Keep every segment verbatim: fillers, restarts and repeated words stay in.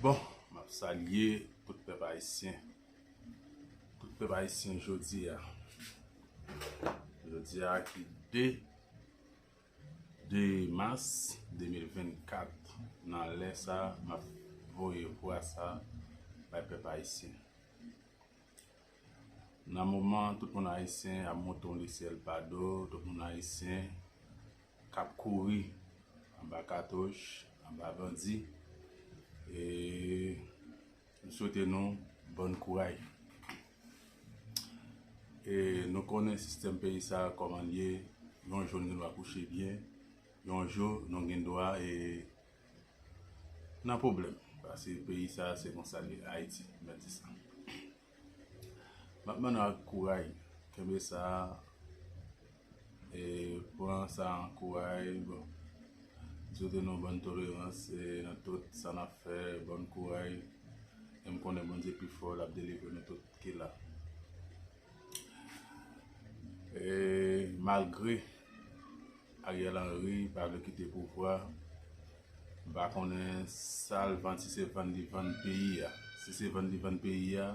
Bon, m ap salye tout pèp ayisyen. Tout pèp ayisyen jodi a. Jodi a ki de, de mas de mil vennkat. Nan lè sa, m ap voye vwa sa bay pèp ayisyen. Nan moman, tout moun ayisyen ap monte yon lesyèl pa do, tout moun ayisyen k ap kouri anba katouch, anba bandi. E m swete nou bòn kouray. E nou konnen sistèm peyi sa a kòman l ye, yon jou n gen dwa kouche byen, yon jou nou gen dwa e nan pwoblèm. Paske peyi sa a se konsa l ye, Ayiti, m ap di sa. M ap mande nou ak kouray, kenbe sa, e pran sa an kouray. Bon, m swete nou bòn tolerans e nan tout sa n ap fè, bòn kouray. E m konnen Bondye pi fò, l ap delivre nou tout ki la. E malgre Ariel Henry pa vle kite pouvwa, m pa konnen sa l vann, si se vann li vann peyi a. Si se vann li vann peyi a,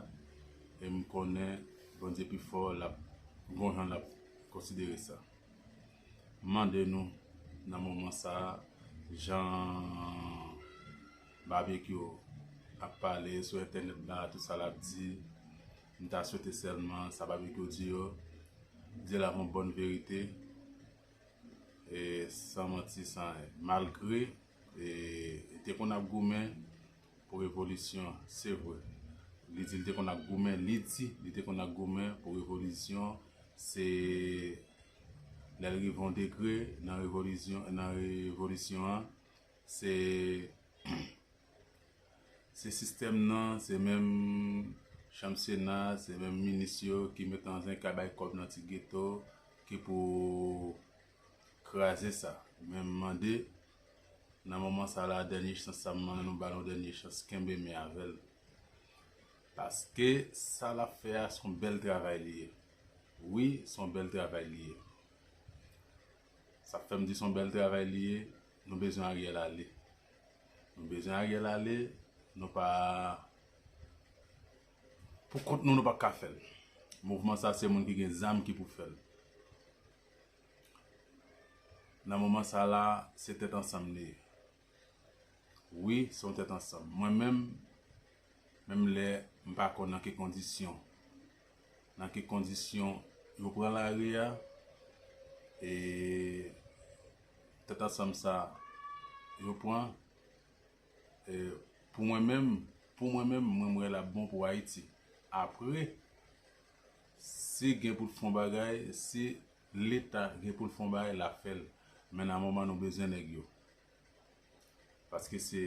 e m konnen Bondye pi fò, l ap gon jan l ap konsidere sa. M mande nou nan moman sa a, jan Babekyou ap pale sou entènèt la, tout sa l ap di, m ta swete sèlman sa Babekyou di yo, di l avèk yon bòn verite, e san manti, san anyen. Malgre e, li te konn ap goumen pou revolisyon, se vre. Li di li te konn ap goumen, li di li te konn ap goumen pou revolisyon, se lè l rive yon degre nan revolisyon, nan revolisyon an, se se sistèm nan, se menm chanm Sena, se menm minis yo ki met anzen ka bay kòb nan ti geto, ki pou kraze sa. Men m mande, nan moman sa la, dènye chans sa, m mande nou ba l yon dènye chans, kenbe men avè l. Paske sa l ap fè a, se yon bèl travay li ye. Wi, se yon bèl travay li ye. Sa k fè m di se yon bèl travay li ye, nou bezwen Ariel ale. Nou bezwen Ariel ale, nou pa, pou kont nou, nou p ap ka fè l. Mouvman sa, se moun ki gen zam ki pou fè l. Nan moman sa la, se tèt ansanm li ye. Wi, se yon tèt ansanm. Mwen menm, menm lè m pa konn nan ki kondisyon, nan ki kondisyon yo pran lari a, e tèt ansanm sa yo pran, e pou mwen menm, pou mwen menm, mwen, m wè l ap bon pou Ayiti. Apre, si gen pou l fè yon bagay, si Leta gen pou l fè yon bagay, l ap fè l. Men nan moman nou bezwen nèg yo. Paske se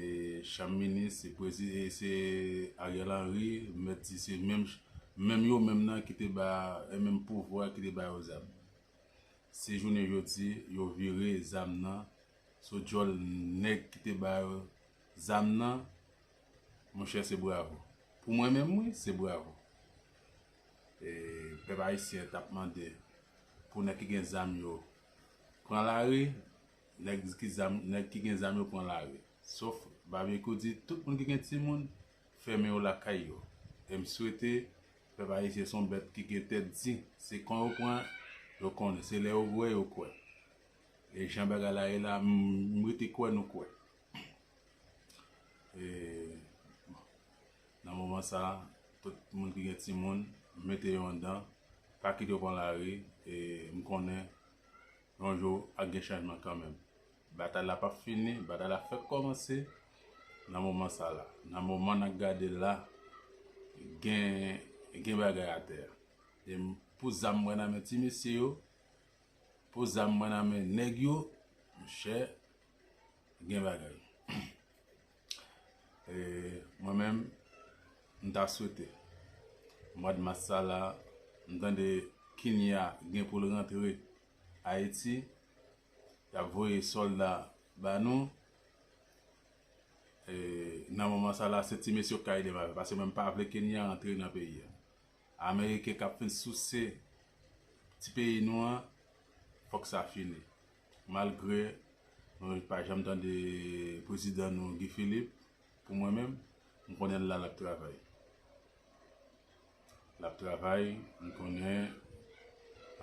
chanm minis, se prezi-, e se Ariel Henry, m mèt di se menm, menm yo menm nan ki te ba, e menm pouvwa ki te ba yo zam. Si jounen jodi, yo vire zam nan sou djòl nèg ki te ba yo zam nan, monchè, se bravo. Pou mwen menm, wi, se bravo. E, pèp ayisyen t ap mande pou nèg ki gen zam yo pran lari, nèg ki zam, nèg ki gen zam yo pran lari. Sof Babekyou di tout moun ki gen timoun, fèmen yo lakay yo. E m swete pèp ayisyen se yon bèt ki gen tèt di. Se kan yo pran, yo konnen. Se lè yo kwè, yo kwè. E jan bagay la ye la, m, m rete kwè nou kwè. E, nan moman sa, tout moun ki gen timoun, mete yo anndan, pa kite yo pran lari, e m konnen yon jou ap gen chanjman kanmenm. Batay la p ap fini, batay la fèk kòmanse nan moman sa la. Nan moman n ap gade la, gen, gen bagay atè a. E m, pou zam mwen nan men ti mesye yo, pou zam mwen nan men nèg yo, monchè, gen bagay. E, mwen menm, m ta swete, mwa d mas sa la, m tande Kenya gen pou l rantre Ayiti, y ap voye sòlda ba nou. E, nan moman sa la, se ti mesye yo k ka ede m avè, paske mwen m pa vle Kenya rantre nan peyi a. Ameriken k ap fin souse ti peyi nou an, fòk sa fini. Malgre nou pa janm tande prezidan nou, Guy Philippe, pou mwen menm, M konnen l la, l ap travay. L ap travay, m konnen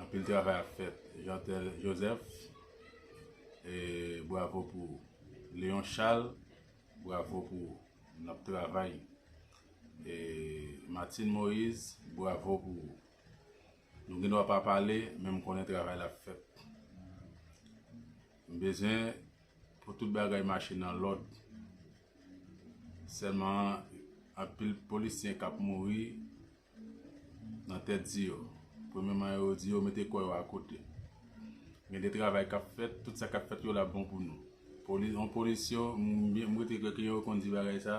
anpil travay ap fèt. Jeantel Joseph, e, bravo pou ou. Léon Charles, bravo pou ou. N ap travay. E, Martine Moïse, bravo pou ou. Nou gen dwa pa pale, men m konnen travay la ap fèt. M bezwen pou tout bagay mache nan lòd. Sèlman, anpil polisyen k ap mouri nan tèt di yo. Premyèman, yo di yo mete kò yo akote. Gen de travay k ap fèt, tout sa k ap fèt yo la bon pou nou. Poli-, yon polis yo, m, m rete kwè ke yo konn di bagay sa,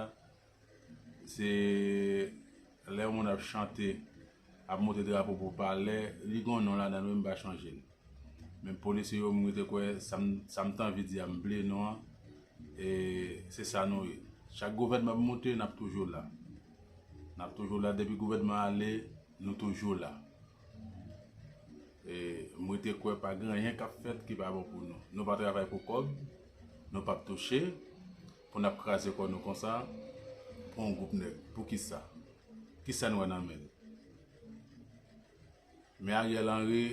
se lè yon moun ap chante, ap monte drapo pou palè, li gen yon non ladan l, wi, m pa chanje l. Men polisye yo, m rete kwè, sa m, sa m t anvi di a, m bliye non an, e se sa nou ye. Chak gouvènman ap monte, n ap toujou la. N ap toujou la, depi gouvènman ale, nou toujou la. E m rete kwè pa gen anyen k ap fèt ki pa bon pou nou. Nou pa travay pou kòb, nou p ap touche, pou n ap kraze kò nou konsa, pou yon gwoup nèg. Poukisa? Kisa n wè nan men l? Men Ariel Henry,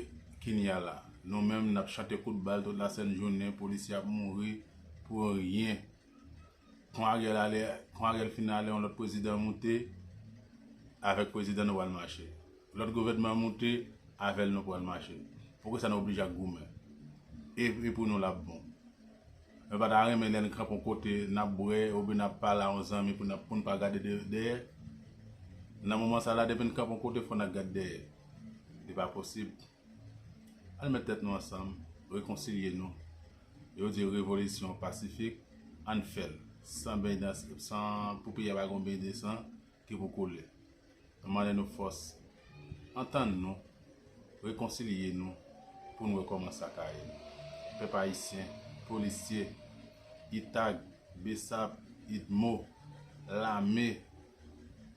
kinya la, nou menm, n ap chante kout bal tout lasent jounen, polisye ap mouri pou ryen. Kon Ariel ale, kon Ariel fin ale, yon lòt prezidan moute, avèk prezidan nou pral mache. Lòt gouvènman moute, avè l nou pral mache. Poukisa nou oblije ak goumen? E, e pou nou l ap bon. Nou pa ta renmen lè n kanpe yon kote, n ap bwè, oubyen n ap pale a yon zanmi pou n ap, pou n pa gade de-, dèyè. Nan moman sa la, depi n kanpe yon kote, fò n ap gade dèyè. Li pa posib. Ann met tèt nou ansanm, rekonsilye nou. Yo di revolisyon pasifik, ann fè l. San beny nan, san, pou peyi a pa gon beny de san ki pou koule. Nou mande nou fòs. Antann nou, rekonsilye nou, pou n wè kòman sa ka ye. Pèp ayisyen, polisye, itag, besap, idmo, lame,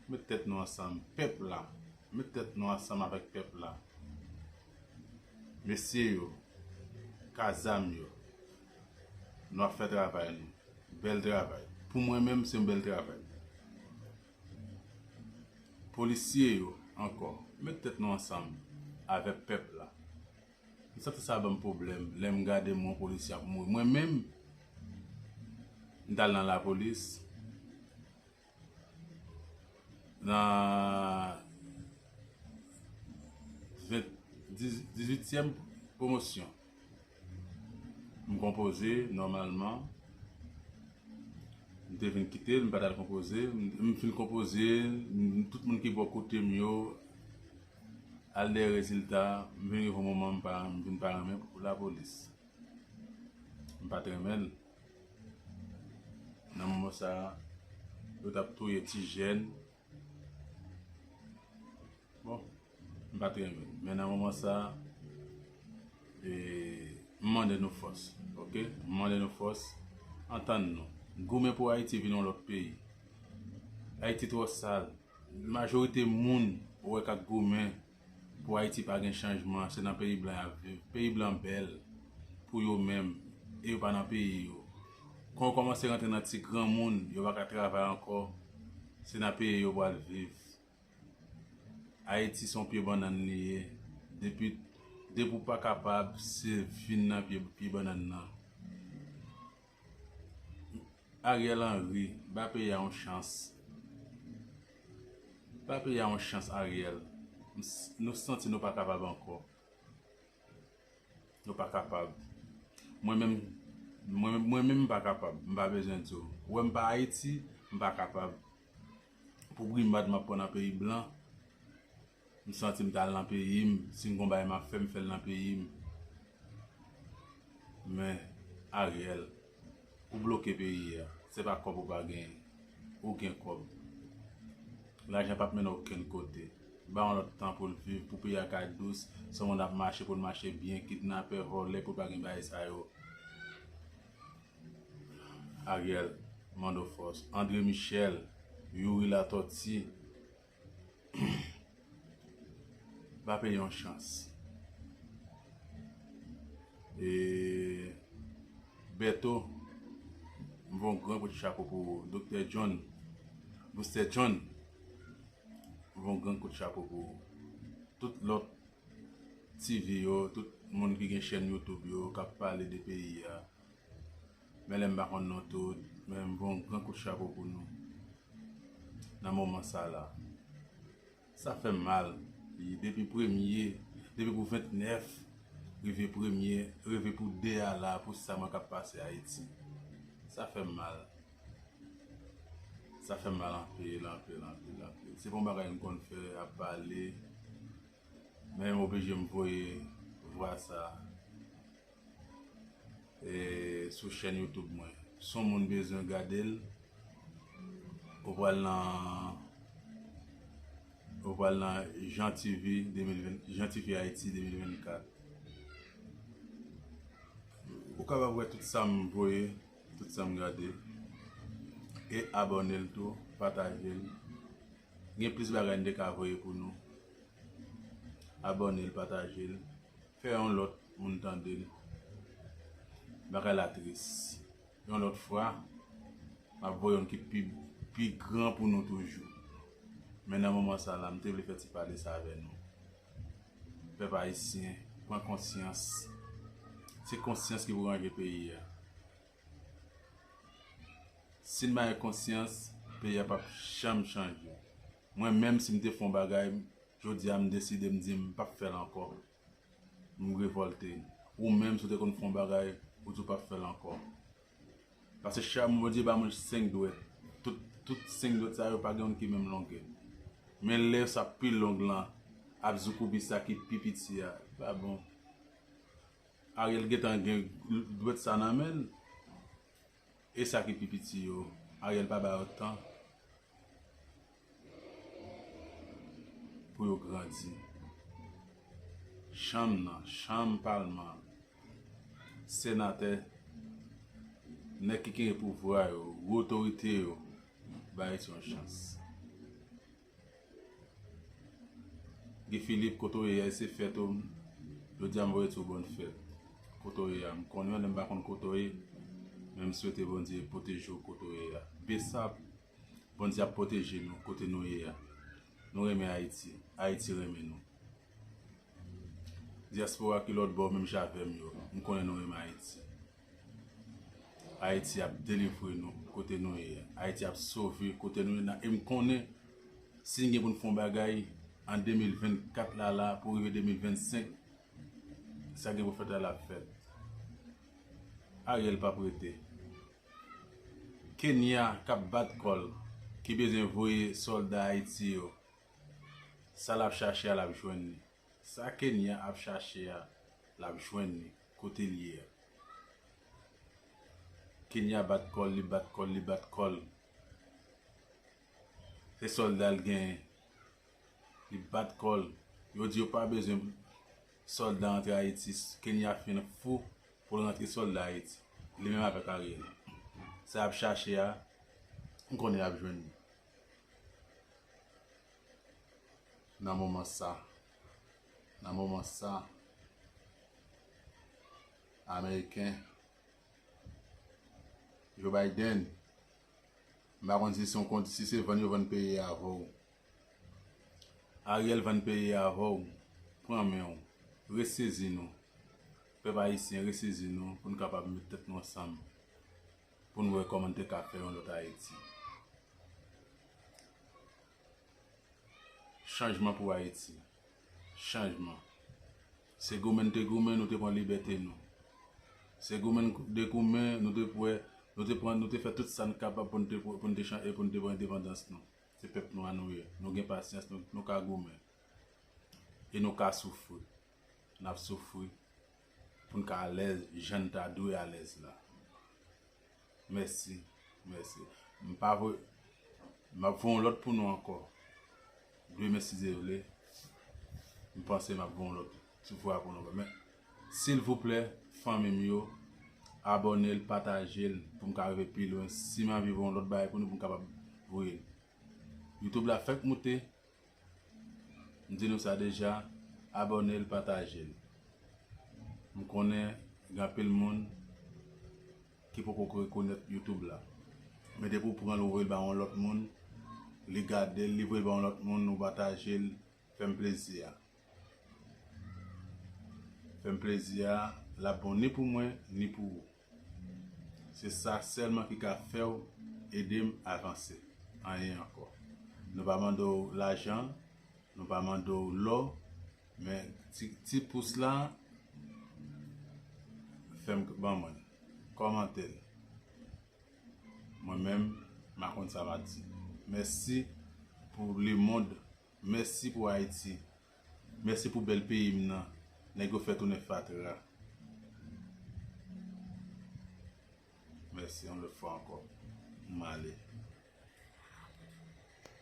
met tèt nou ansanm, pèp la, met tèt nou ansanm avèk pèp la. Mesye yo, ka zam yo, nou ap fè travay nou. Bèl travay. Pou mwen menm, se yon bèl travay. Polisye yo, ankò, met tèt nou ansanm avèk pèp la. M santi sa ban m pwoblèm lè m gade yon polisye ap mouri. Mwen menm, m t al nan lapolis, nan ven, diz, dizuityèm pwomosyon. M konpoze nòmalman. M te vin kite l, m pa t al konpoze. M, m fin konpoze, m, tout moun ki bò kote m yo al dèyè rezilta. M vin rive yon moman m pa, m vin pa renmen lapolis. M pa t renmen l. Nan moman sa a, yo t ap touye ti jèn. Bon, m pa t renmen l. Men nan moman sa a, e, m mande nou fòs, oke? M mande nou fòs, antann nou. Goumen pou Ayiti vin yon lòt peyi. Ayiti twò sal. Majorite moun ou wè k ap goumen pou Ayiti pa gen chanjman, se nan peyi blan y ap viv. Peyi blan bèl pou yo menm, e yo pa nan peyi yo. Kan yo kòmanse rantre nan ti granmoun, yo pa ka travay ankò, se nan peyi yo pral viv. Ayiti se yon pye bannann li ye. Depi, depi w pa kapab, se fin nan pye, pye bannann nan. Ariel Henry, ba peyi a yon chans. Ba peyi a yon chans, Ariel. M s-, nou santi nou pa kapab ankò. Nou pa kapab. Mwen menm, mwen, mwen menm, m pa kapab. M pa bezwen di w. Ou wè m pa Ayiti, m pa kapab. Pou brimad m ap pran nan peyi blan, m santi m t al nan peyi m. Si m gon bagay m ap fè, m fè l nan peyi m. Men, Ariel, ou bloke peyi a. Se pa kòb ou pa genyen. Ou gen kòb. Lajan p ap mennen w okenn kote. Ba yon lòt tan pou l viv, pou peyi a ka dous. Se yon moun ap mache pou l mache byen, kidnapè, vòlè, pou pa gen bagay sa yo. Ariel, mande w fòs. André Michel, Youri Latortue, ba peyi yon chans. E Bèto, m voye yon gran kout chapo pou ou. Doktè John, Booster John, voye yon gran kout chapo pou ou. Tout lòt T V yo, tout moun ki gen chèn YouTube yo k ap pale de peyi a, men lè m pa konn non tout, men m voye yon gran kout chapo pou nou nan moman sa la. Sa fè m mal. Depi premye, depi pou vennèf, rive premye, rive pou de a la, pou sa mwen k ap pase Ayiti. Sa fè m mal. Sa fè m mal anpil, anpil, anpil, anpil. Se pa yon bagay m konn fè, ap pale, men m oblije m voye vwa sa e, sou chèn YouTube mwen. Si yon moun bezwen gade l, ou pral nan, ou pral nan Jean T V de mil ven, Jean T V Ayiti de mil vennkat. Ou kapab wè tout sa m voye, tout sa m gade, e abòne l tou, pataje l. Gen plis bagay m te ka voye pou nou. Abòne l, pataje l, fè yon lòt moun tande l. Bagay la tris. Yon lòt fwa, m ap voye youn ki pi, pi gran pou nou toujou. Men nan moman sa la, m te vle fè ti pale sa avè nou. Pèp ayisyen, pran konsyans. Se konsyans ki pou ranje peyi a. Si n pa gen konsyans, peyi a p ap janm chanje. Mwen menm, si m te fè yon bagay, jodi a m deside, m di m p ap fè l ankò. M revòlte. Ou menm, si w te konn fè yon bagay, ou di w p ap fè l ankò. Paske chak moun, Bondye ba moun senk dwèt. Tout, tout senk dwèt sa yo pa gen youn ki menm longè. Men lè sa pi long lan ap zoukoubi sa ki pi piti a, li pa bon. Ariel gentan gen dwèt sa nan men l. E sa ki pi piti yo, Ariel pa ba yo tan pou yo grandi. Chanm nan, chanm palman, senatè, nèg ki gen pouvwa yo, gwo otorite yo, ba yo yon chans. Guy Philippe, kote w ye a, se fèt ou, jodi a m voye di w bòn fèt. Kote w ye a, m konnen w, lè m pa konn kote w ye, men m swete Bondye pwoteje w kote w ye a. Besap, Bondye ap pwoteje nou kote nou ye a. Nou renmen Ayiti, Ayiti renmen nou. Dyaspora ki lòt bò, menm jan avè m yo, m konnen nou renmen Ayiti. Ayiti ap delivre nou kote nou ye a. Ayiti ap sove kote nou ye a. E m konnen, si n gen pou n fè yon bagay an de mil vennkat la, la, pou rive de mil vennsenk, sa gen pou fèt la, l ap fèt. Ariel p ap rete. Kenya k ap bat kò l, ki bezwen voye sòlda Ayiti yo, sa l ap chache a, l ap jwenn li. Sa Kenya ap chache a, l ap jwenn li kote l ye a. Kenya bat kò l, li bat kò l, li bat kò l. Se sòlda l genyen. Li bat kò l. Yo di yo pa bezwen sòlda antre Ayiti. Kenya fin fou pou l rantre sòlda Ayiti. Li menm avèk Ariel. Sa y ap chache a, m konnen y ap jwenn li. Nan moman sa, nan moman sa, Ameriken Joe Biden, m pa konn si se yon kont, si se vann yo vann peyi a avè w. Ariel vann peyi a avè w. Pran men w. Resezi nou. Pèp ayisyen, resezi nou pou n kapab met tèt nou ansanm. Pou n wè kòman n te ka fè yon lòt Ayiti. Chanjman pou Ayiti. Chanjman. Se goumen n te goumen, nou te pran libète nou. Se goumen n te goumen, nou te pwè, nou te pran, nou te fè tout sa n kapab pou n te, pou n te chan-, e pou n te pran endepandans nou. Se pèp nou a nou ye. Nou gen pasyans, nou, nou ka goumen. E nou ka soufri. N ap soufri pou n ka alèz jan n ta dwe alèz la. Mèsi, mèsi. M pa vo-, m ap voye yon lòt pou nou ankò. Demen, si Dye vle, m panse m ap voye yon lòt ti fwa pou nou. Men, silvouplè, fanmi m yo, abòne l, pataje l, pou m ka rive pi lwen. Si m anvi voye yon lòt bagay pou nou, pou m kapab voye l. YouTube la fèk moute. M di nou sa deja, abòne l, pataje l. M konnen gen anpil moun ki poko rekonèt YouTube la. Men depi w pran l, ou voye l ba yon lòt moun, li gade l, li voye l ba yon lòt moun, nou pataje l, fè m plezi a. Fè m plezi a, l ap bon ni pou mwen, ni pou ou. Se sa sèlman ki ka fè w ede m avanse. Anyen ankò. Nou pa mande w lajan, nou pa mande w lò, men ti, ti pous la, fè m ban mwen l. Kòmante l. Mwen menm, m a konn sa m a di. Mèsi pou lemonn. Mèsi pou Ayiti. Mèsi pou bèl peyi m nan. Nèg yo fè tounen fatra. Mèsi yon lòt fwa ankò. M ale.